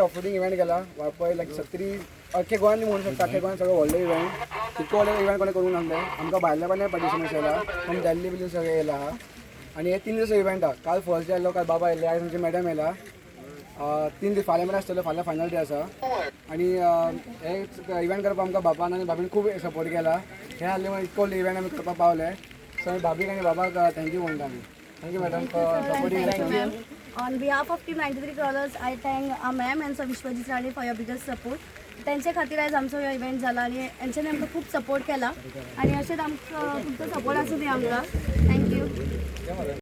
ऑफरोडींग event केला वाळपय, लायक सत्री अख्खे गोंयान म्हणू शकता, अख्खे गोंयान सगळं व्हडलो इव्हेंट. इतको व्हडलो इव्हेंट कोणें करूंक नासलें. आमकां भायल्या भायल्या पार्टिसिपंट्स येयला, फ्रॉम दिल्ली बिल्ली सगळे येयला आहा. आनी हे 3 दीस इव्हेंट आहा. काल फर्स्ट डे आसलो, काल बाबा येयले, आयज आमचे मॅडम येयला. 3 दीस, फाल्यां मेरेन आसतलो, फाल्यां फायनल डे आसा. आनी हे इव्हेंट करपाक आमकां बाबान आनी भाबीन खूब सपोर्ट केला. हे आहले म्हणून इतको व्हडलो इव्हेंट आमी करपाक पावले. सो आमी भाबीक आनी बाबाक thank you म्हणटा आमी. Thank you, madam, for supporting. On behalf of Team 93 Crawlers, I thank our ma'am and Sir Vishwajit Rane for your biggest support. त्यांच्या खातीर आयज आमचो हो इव्हेंट जाला आनी हेंच्यांनी आमकां खूब सपोर्ट केला आनी अशेंच आमकां तुमचो सपोर्ट आसूं दी आमकां. Thank you.